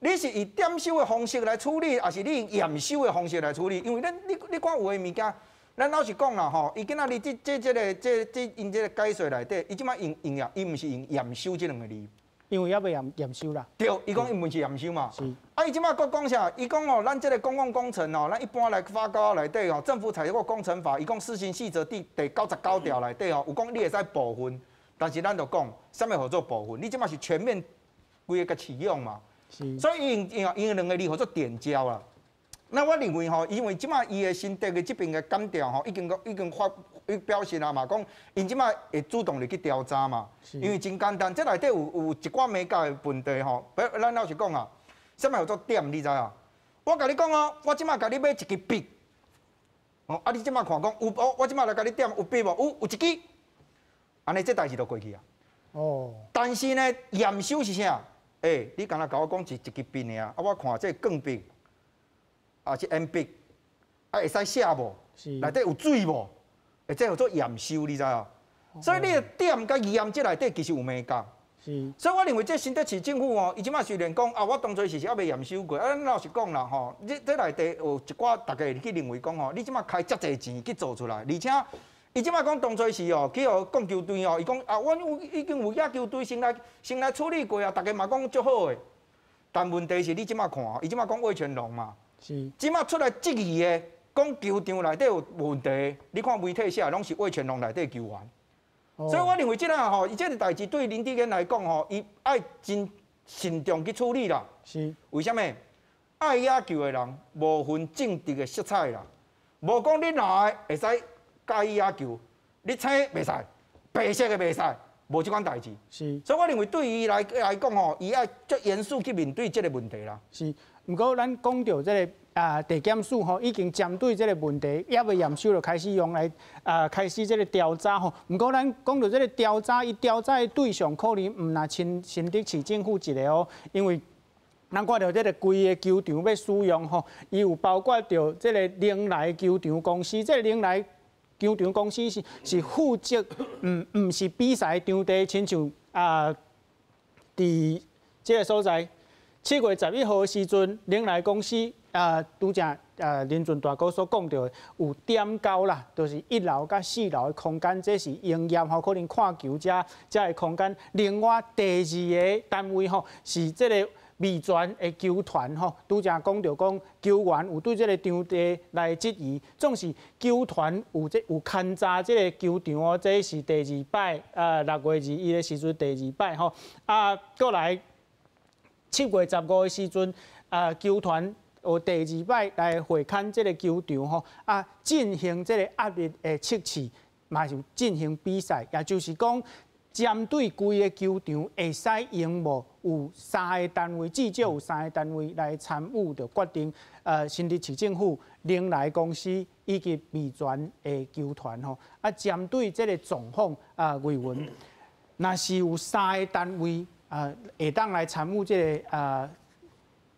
你是以點收的方式來處理，抑是你用驗收的方式來處理？因為咱你看有的物件，咱老實講啦吼，伊今仔日這這這个這這𪜶這个解說內底，伊這馬用用伊毋是用驗收這兩个字。因為猶未驗收啦。對，伊講伊毋是驗收嘛。啊，伊這馬閣講啥？伊講哦，咱這个公共工程哦，咱一般來發稿內底哦，政府採購工程法，伊講施行細則第99條內底哦，有講你會使部分，但是咱就講，啥物號做部分？你這馬是全面規个共使用嘛。所以伊用兩个字號做點交啦。那我認為吼，因為這馬伊的新竹的這邊的檢調吼，已經發伊表示啊嘛，講𪜶這馬會主動入去調查嘛。因為真簡單，這內底有一寡眉角的問題吼。比如咱老實講啊，啥物叫做點，你知影？我共你講哦，我這馬共你買一支筆，哦，啊，你這馬看講有，我這馬來共你點有筆無？有一支，按呢這代誌就過去啊。但是呢，驗收是啥？欸，你敢若共我講一支筆爾，啊，我看這鋼筆，抑是鉛筆，啊，會使寫無？內底有水無？欸，這叫做驗收，你知影？所以你的點佮驗這內底其實有眉角。所以我認為這新竹市政府哦，伊這馬雖然講啊，我當初是猶未驗收過，啊，咱老實講啦吼，這這內底有一寡大家會去認為講吼，你這馬開遮濟錢去做出來，而且伊這馬講當初是哦，去予摃球隊哦，伊講啊，阮有已經有野球隊先來處理過啊，大家嘛講足好的。但問題是你這馬看，伊這馬講魏全龍嘛，這馬出來質疑的，講球場內底有問題，你看媒體寫攏是味全龍內底球員。所以我認為這個吼，伊這個代誌對林智堅來講吼，伊愛真慎重去處理啦。為啥物？愛野球的人無分政治的色彩啦，無講你藍的會使佮意野球，你青袂使，白色的袂使，無這款代誌。所以我認為對伊來講吼，伊愛足嚴肅去面對這個問題啦。毋過咱講著這个啊，地檢署吼已經針對這个問題，猶未驗收就開始用來啊，開始這个調查吼。毋過咱講著這个調查，伊調查的對象可能毋若親新竹市政府一个哦，因為咱看著這个規个球場欲使用吼，伊有包括著這个靈來球場公司，這个靈來球場公司是負責，毋是比賽場地，親像啊，佇這个所在。7月11號的時陣，靈來公司啊，拄才啊林俊大哥所講著的有點交啦，就是1樓佮4樓的空間，這是營業吼，可能看球遮遮的空間。另外第二个單位吼，是這个味全的球團吼，拄才講著講球員有對這个場地來質疑，總是球團有勘察這个球場哦，這是第二擺啊，6月21的時陣第二擺吼，啊，閣來。7月15的時陣，啊，球團有第二擺來會勘這个球場吼，啊，進行這个壓力的測試，嘛是進行比賽，也就是講，針對規个球場會使用無？有三个單位，至少有三个單位來參與，著決定。新竹市政府、隆來公司以及味全的球團吼。啊，針對這个狀況啊，維文，若是有三个單位啊，會當來參與這个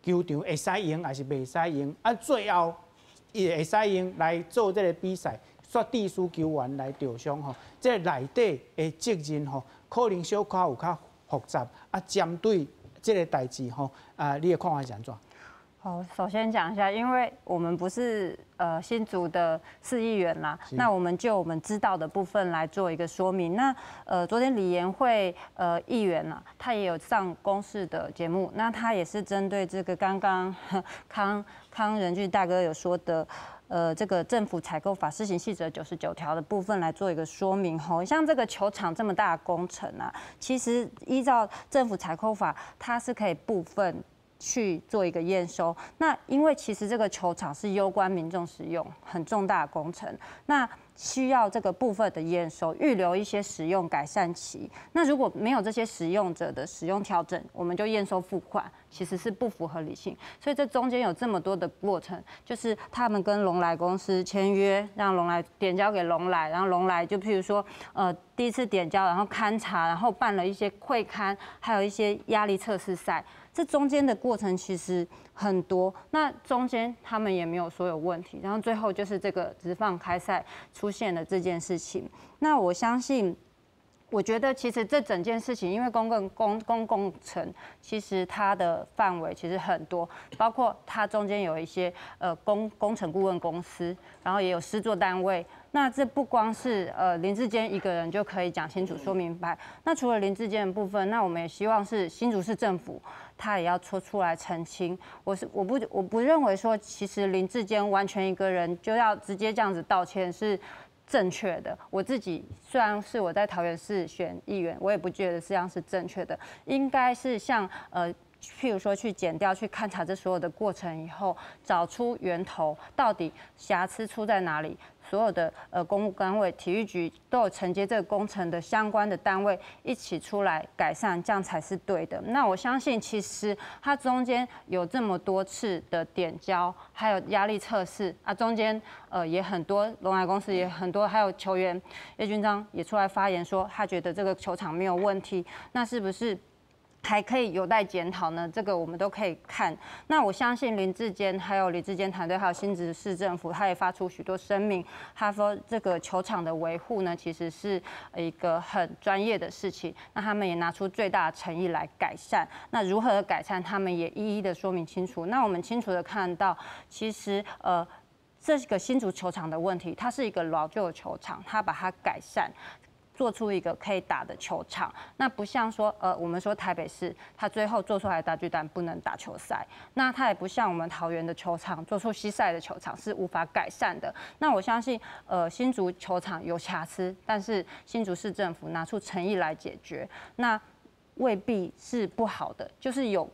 球場會使用，還是袂使用？啊，最後伊會使用來做這个比賽。煞致使球員來著傷吼，這內底的責任吼，可能小可有較複雜。啊，針對這个代誌吼，啊，你的看法是按怎？好，首先講一下，因為我們不是新竹的市議員啦，那我們就我們知道的部分來做一個說明。那昨天李延慧議員啊，他也有上公視的節目，那他也是針對這個剛剛康仁俊大哥有說的。這個政府採購法施行細則99條的部分來做一個說明吼，像這個球場這麼大的工程啊，其實依照政府採購法，它是可以部分去做一個驗收。那因為其實這個球場是攸關民眾使用，很重大的工程，那需要這個部分的驗收，預留一些使用改善期。那如果沒有這些使用者的使用調整，我們就驗收付款，其實是不符合理性。所以這中間有這麼多的過程，就是他們跟隆來公司簽約，讓隆來點交給隆來，然後隆來就譬如說，第一次點交，然後勘察，然後辦了一些會勘，還有一些壓力測試賽。這中間的過程其實很多，那中間他們也沒有說有問題，然後最後就是這個直放開賽出現了這件事情。那我相信，我覺得其實這整件事情，因為公共層其實它的範圍其實很多，包括它中間有一些工程顧問公司，然後也有施作單位。那這不光是林智堅一個人就可以講清楚說明白。那除了林智堅的部分，那我們也希望是新竹市政府，他也要出來澄清。我不認為說，其實林智堅完全一個人就要直接這樣子道歉是正確的。我自己雖然是我在桃園市選議員，我也不覺得這樣是正確的。應該是像譬如說去檢調、去勘察這所有的過程以後，找出源頭，到底瑕疵出在哪裡。所有的公務單位、體育局都有承接這個工程的相關的單位一起出來改善，這樣才是對的。那我相信，其實它中間有這麼多次的點交，還有壓力測試啊，中間也很多隆來公司也很多，還有球員葉君璋也出來發言說，他覺得這個球場沒有問題。那是不是還可以有待檢討呢？這個我們都可以看。那我相信林智堅，還有林智堅團隊，還有新竹市政府，他也發出許多聲明。他說這個球場的維護呢，其實是一個很專業的事情。那他們也拿出最大的誠意來改善。那如何改善，他們也一一的說明清楚。那我們清楚的看到，其實這個新竹球場的問題，它是一個老舊的球場，他把它改善。做出一個可以打的球場，那不像說，我們說台北市，它最後做出來的大巨蛋不能打球賽，那它也不像我們桃園的球場做出西賽的球場是無法改善的。那我相信，新竹球場有瑕疵，但是新竹市政府拿出誠意來解決，那未必是不好的，就是有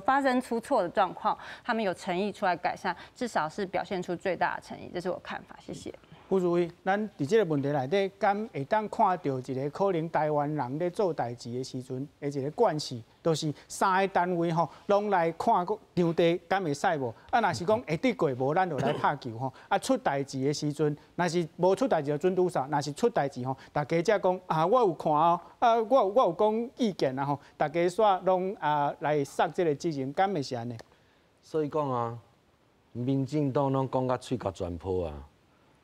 發生出錯的狀況，他們有誠意出來改善，至少是表現出最大的誠意，這是我看法。謝謝。傅如意，咱佇這个問題內底，敢會當看著一个可能台灣人咧做代誌的時陣的一个慣勢，就是三个單位吼，攏來看過場地敢會使無？啊，若是講會得過無，咱就來拍球吼。啊，出代誌的時陣，若是無出代誌就準拄煞，若是出代誌吼，大家才講啊，我有看哦，啊，我有講意見啊吼，大家煞攏啊來捒這个責任，敢會是按呢？所以講啊，民進黨攏講甲喙角全破啊。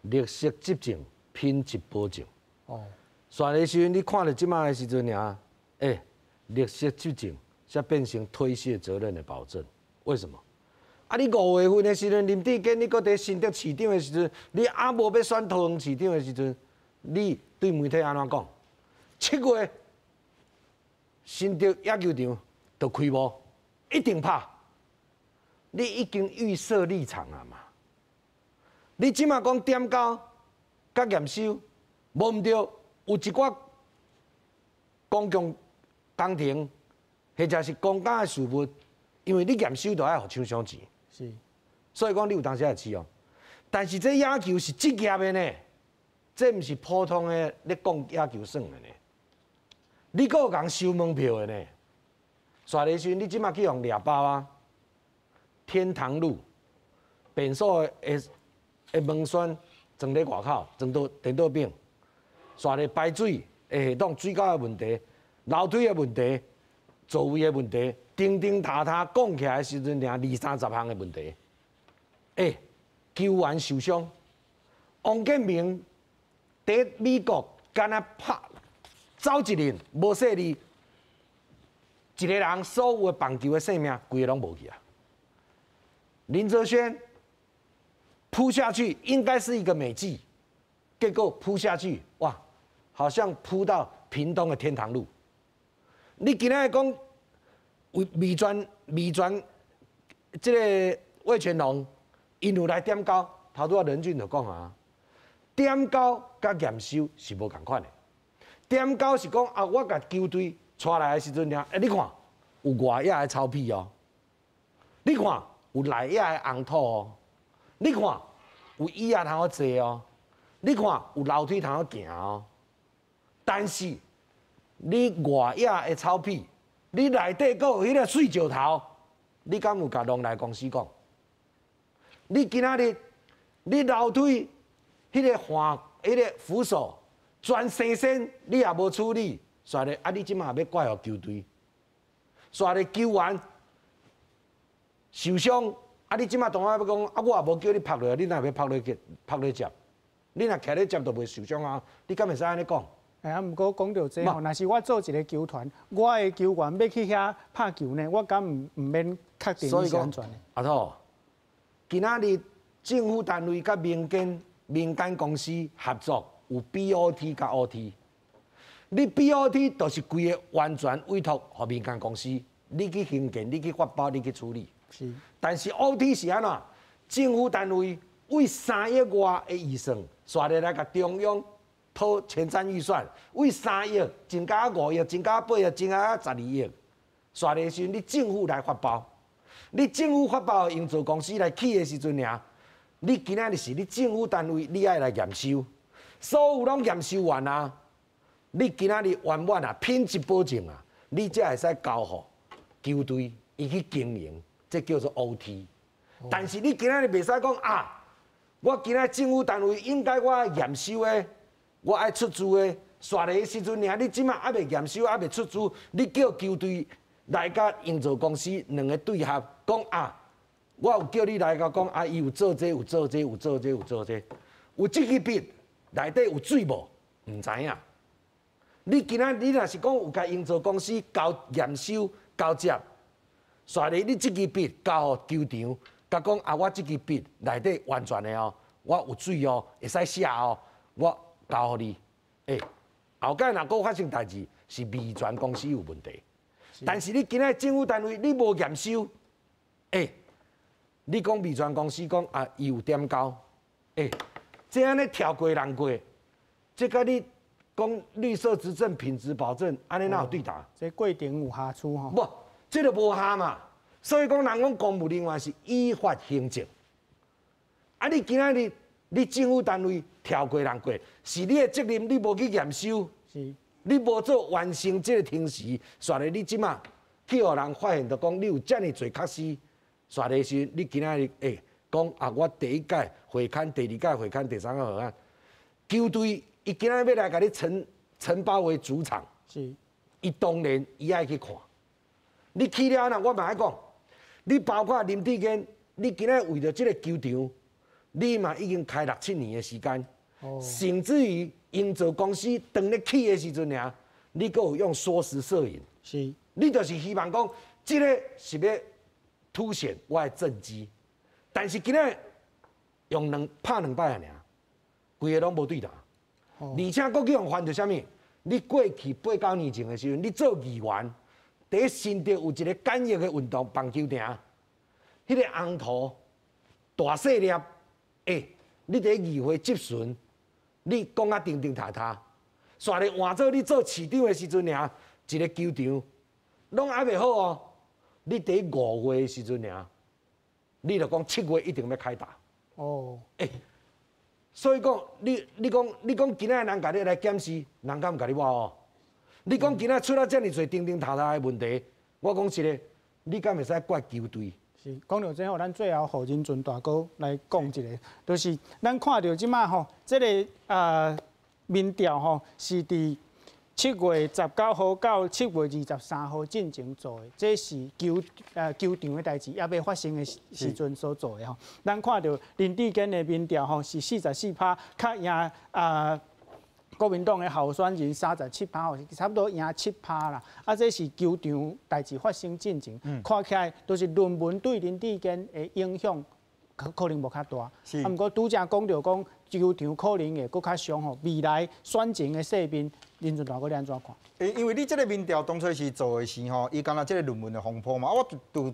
綠色執政，品質保證。哦，選的時陣，你看著這馬的時陣爾，綠色執政才變成推卸責任的保證。為什麼？啊，你5月份的時陣，林智堅你閣佇新竹市長的時陣，你猶無欲選桃園市長的時陣，你對媒體按怎講？7月新竹野球場就開幕，一定拍。你已經預設立場了嘛？你這馬講點交佮驗收，無毋對，有一寡公共工程或者是公家的事物，因為你驗收就愛予廠商錢，是，所以講你有當時會飼哦。但是這野球是職業的呢，這毋是普通的咧講野球耍的呢。你閣有共收门票的呢？煞咧时，你这马去予掠包啊？天堂路便所的门栓装咧外口，装到电脑顶，煞咧排水的系统、水沟的问题、楼梯的问题、座位的问题，叮叮塔塔讲起来的时阵，尔二三十项的问题。欸，球员受伤，王建民伫美国敢若拍走一日，无细腻，一个人所有的棒球的性命，规个拢无去啊！林哲瑄扑下去应该是一个美技，结果扑下去，哇，好像扑到屏东的天堂路。你今仔日讲味全味全，这个味全龙，𪜶有来点交，头拄仔任俊就讲啊，点交佮验收是无仝款的。点交是讲啊，我共球队带来的时阵尔，欸，你看有外野的草皮哦，你看有内野的红土哦，你看有椅仔通好坐哦，你看有楼梯通好行哦。但是你外野的草皮，你内底阁有彼个碎石头，你敢有共农内公司讲？你今仔日你楼梯彼个换彼个扶手全生鉎，你也无处理，煞咧啊！你这马欲怪予球队，煞咧球员受伤，啊！你这马当然欲讲啊，我也无叫你拍落，你哪会欲拍落去拍落接？你若徛咧接就袂受伤啊！你敢会使按呢讲？哎啊，毋过讲著这吼，若是我做一个球团，我的球员欲去遐拍球呢，我敢毋免确定伊是安全的？阿兔，今仔日政府单位佮民间公司合作，有 BOT 佮 OT。你 BOT 就是规个完全委托予民间公司，你去兴建，你去发包，你去处理。是。但是 OT 是按怎？政府单位为3亿外的预算，煞咧来共中央讨前瞻预算，为3亿增加5亿，增加8亿，增加12亿，煞咧时阵你政府来发包，你政府发包营造公司来起的时阵尔，你今仔日是你政府单位，你爱来验收，所有拢验收完啊，你今仔日圆满啊，品质保证啊，你才会使交予球队伊去经营，这叫做 OT。但是你今仔日袂使讲啊，我今仔政府单位应该我验收的，我爱出资的，煞咧时阵尔，你这马犹未验收，犹未出资，你叫球队来佮营造公司两个对合，讲啊，我有叫你来共讲啊，伊有做这，有做这，有做这，有做这，有这支笔内底有水无？毋知影。你今仔你若是讲有共营造公司交验收交接，煞咧你这支笔交予球场，共讲啊，我这支笔内底完全的哦，我有水哦，会使写哦，我交予你。欸，后盖若阁发生代志，是味全公司有问题。但是你今仔政府单位你无验收，欸，你讲味全公司讲啊，伊有点交，欸，这按呢跳过人过，这佮你讲绿色执政品质保证，按呢哪有对答？这过程有瑕疵吼？无，这个无效嘛。所以讲，人讲公务人员是依法行政。啊，你今仔日你政府单位跳过人过，是你的责任，你无去验收，你无做完成这个程序，煞咧你这马去予人发现，就讲你有遮尔济缺失，煞咧时，你今仔日欸讲啊，我第一届会勘，第二届会勘，第三届会勘，球队伊今仔日欲来共你承包为主场，伊当然伊爱去看。你去了后，我嘛爱讲，你包括林智坚，你今仔为著这个球场，你嘛已经开6、7年的时间，甚至于营造公司当咧起的时阵尔，你阁有用缩时摄影，你就是希望讲，这个是欲凸显我的政绩，但是今仔用两拍两摆尔，规个拢无对答，而且阁去予翻著啥物？你过去8、9年前的时阵，你做议员，伫新竹有一个简易的运动棒球场，彼个红土大细粒，欸，你伫议会质询，你讲啊叮叮塔塔，煞咧换做你做市长的时阵尔，一个球场拢犹未好哦。你伫5月的时阵尔，你就讲7月一定欲开打。欸，所以讲，你讲今仔人共你来检视，人敢毋共你挖哦？你讲今仔出了遮爾濟叮叮塔塔的問題，我講實的，你敢會使怪球隊？是，講到這吼，咱最後予仁俊大哥來講一下，就是咱看著這擺吼，這个民調吼是佇7月19號到7月23號進前做的，這是球場的代誌猶未發生的時陣所做的吼。咱看著林智堅的民調吼是44%，較贏國民黨的候選人37%吼，差不多贏7%啦。啊，這是球場代誌發生進前，看起來都是論文對林智堅的影響可能無較大。啊，毋過拄才講著講球場可能會閣較傷吼，未來選情的勢面，林俊大哥你按怎看？因為你這个民調當初是做的時吼，伊敢若這个論文的風波嘛，我拄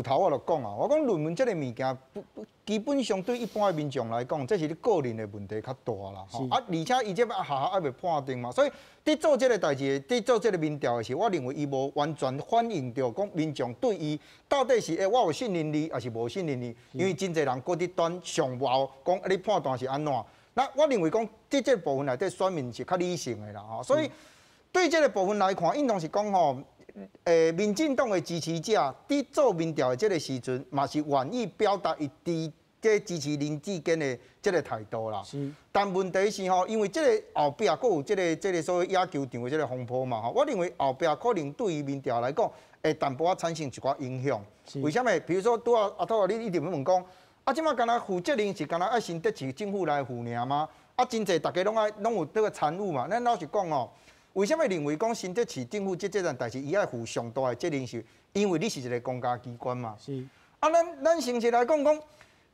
頭我就講啊，我講論文這个物件，基本上對一般的民眾來講，這是你個人的問題較大啦。啊，而且伊這擺學校還未判定嘛，所以佇做這个代誌，佇做這个民調的時，我認為伊無完全反映著講民眾對伊到底是欸，我有信任你，抑是無信任你？因為真濟人閣佇等上報講啊，你判斷是按怎？那我認為講，佇這个部分內底選民是較理性的啦，吼，所以對這个部分來看，應當是講吼，民進黨的支持者佇做民調的這个時陣，嘛是願意表達伊支持林智堅的這个態度啦。但問題是吼，因為這个後壁閣有這个所謂野球場的這个風波嘛，吼，我認為後壁可能對於民調來講，會淡薄仔產生一寡影響。為啥物？比如說，拄仔阿兔仔，你一直問講，啊，這擺敢若負責任是敢若愛新竹市政府來負爾嗎？啊，真濟大家攏愛攏有這个參與嘛。咱老實講哦，為啥物認為講新竹市政府這件代誌伊愛負上大的責任？是因為你是一个公家機關嘛。啊，咱誠實來講講，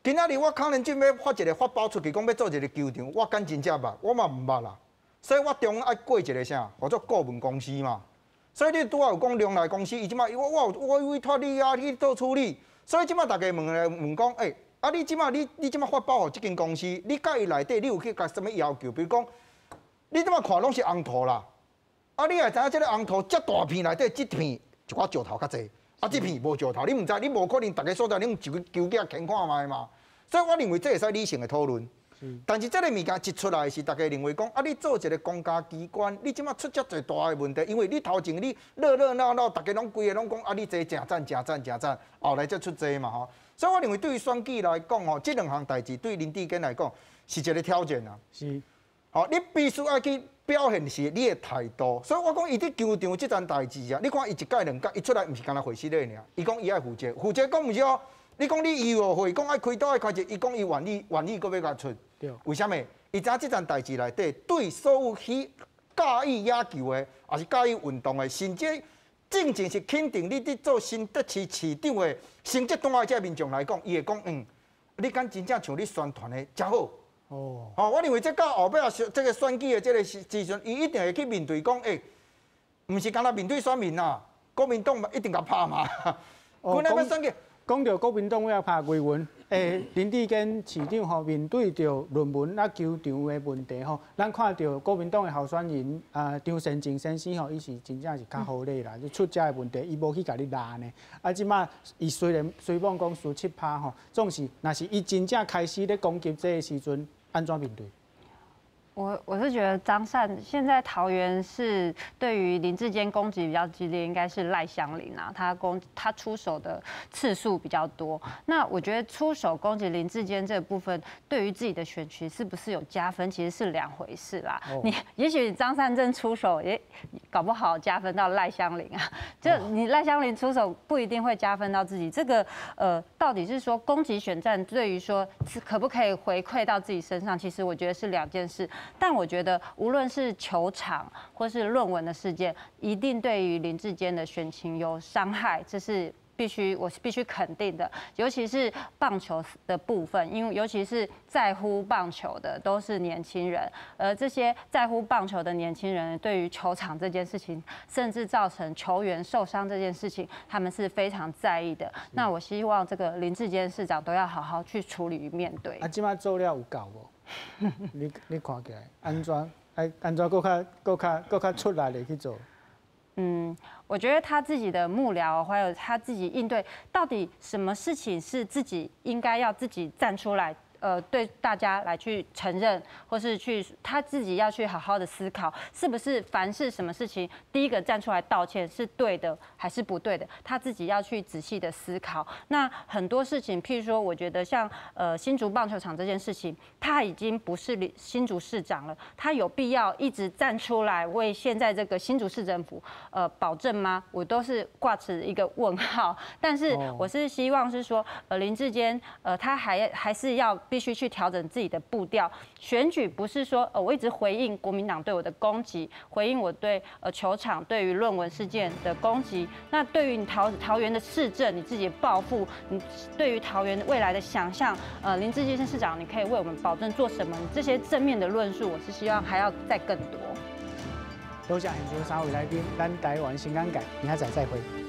今仔日我可能準備發一个發包出去，講欲做一个球場，我敢真正捌？我嘛毋捌啦。所以我中央愛過一个啥，叫做顧問公司嘛。所以你拄仔有講龍來公司，伊這擺我有委託你啊，去做處理。所以這擺大家問來問講，欸，啊你這擺你這擺發包予這間公司，你佮伊內底你有去共啥物要求？比如講，你這擺看攏是紅土啦，啊你也知影這个紅土遮大片內底，這片一寡石頭較濟，啊這片無石頭，你毋知，你無可能逐个所在你用一个球鏡牽看覓嘛。所以我認為這會使理性的討論。但是這个物件一出來是，大家認為講啊，你做一个公家機關，你這擺出遮濟大的問題，因為你頭前你熱熱鬧鬧，大家攏規个攏講啊，你這誠讚誠讚誠讚，後來才出這嘛吼。所以我認為對於選舉來講吼，這兩項代誌對林智堅來講是一个挑戰啊。吼，你必須愛去表現是你的態度。所以我講伊佇球場這件代誌啊，你看伊一屆兩屆，伊出來毋是干焦回事咧爾，伊講伊愛負責，負責講毋是哦。你講你醫藥費，講愛開刀愛開濟，伊講伊願意願意閣欲共出。為啥物？伊知影這件代誌內底，對所有去佮意野球的，抑是佮意運動的，甚至正正是肯定你佇做新竹市市長的成績單的這民眾來講，伊會講你敢真正像你宣傳的遮好？哦，我認為這到後尾這个選舉的這个時陣，伊一定會去面對講，欸，毋是干焦面對選民啦，國民黨嘛一定共拍嘛。本來欲選舉。講著國民黨欲拍維穩，林智堅市長吼面對著論文啊球場的問題吼，咱看著國民黨的候選人啊張善政先生吼，伊是真正是較好禮啦，就出這个問題，伊無去共你拉呢。啊，這擺伊雖然雖罔講輸7%吼，總是若是伊真正開始咧攻擊這个時陣，按怎面對？我是覺得張善現在桃園市對於林智堅攻擊比較激烈，應該是賴香伶啊，他出手的次數比較多。那我覺得出手攻擊林智堅這個部分，對於自己的選區是不是有加分，其實是兩回事啦。你也許張善政出手也搞不好加分到賴香伶啊，就你賴香伶出手不一定會加分到自己。這個到底是說攻擊選戰對於說可不可以回饋到自己身上，其實我覺得是兩件事。但我覺得，無論是球場或是論文的事件，一定對於林智堅的選情有傷害，這是必須，我是必須肯定的。尤其是棒球的部分，因為尤其是在乎棒球的都是年輕人，而這些在乎棒球的年輕人，對於球場這件事情，甚至造成球員受傷這件事情，他們是非常在意的。那我希望這個林智堅市長都要好好去處理與面對。啊，這擺做了有夠無？你看起來按怎？愛按怎閣較出力的去做？嗯，我覺得他自己的幕僚，還有他自己應對，到底什麼事情是自己應該要自己站出來，对大家来去承认，或是去他自己要去好好的思考，是不是凡是什么事情第一个站出来道歉是对的还是不对的，他自己要去仔细的思考。那很多事情，譬如说，我觉得像新竹棒球场这件事情，他已经不是新竹市长了，他有必要一直站出来为现在这个新竹市政府保证吗？我都是挂持一个问号。但是我是希望是说，林智坚他还是要必须去调整自己的步调。选举不是说我一直回应国民党对我的攻击，回应我对球场对于论文事件的攻击。那对于你桃园的市政，你自己的抱负，你对于桃园未来的想象，林智坚市长，你可以为我们保证做什么？你这些正面的论述，我是希望还要再更多。多谢现场三位来宾，咱台湾新眼界，明仔载再会。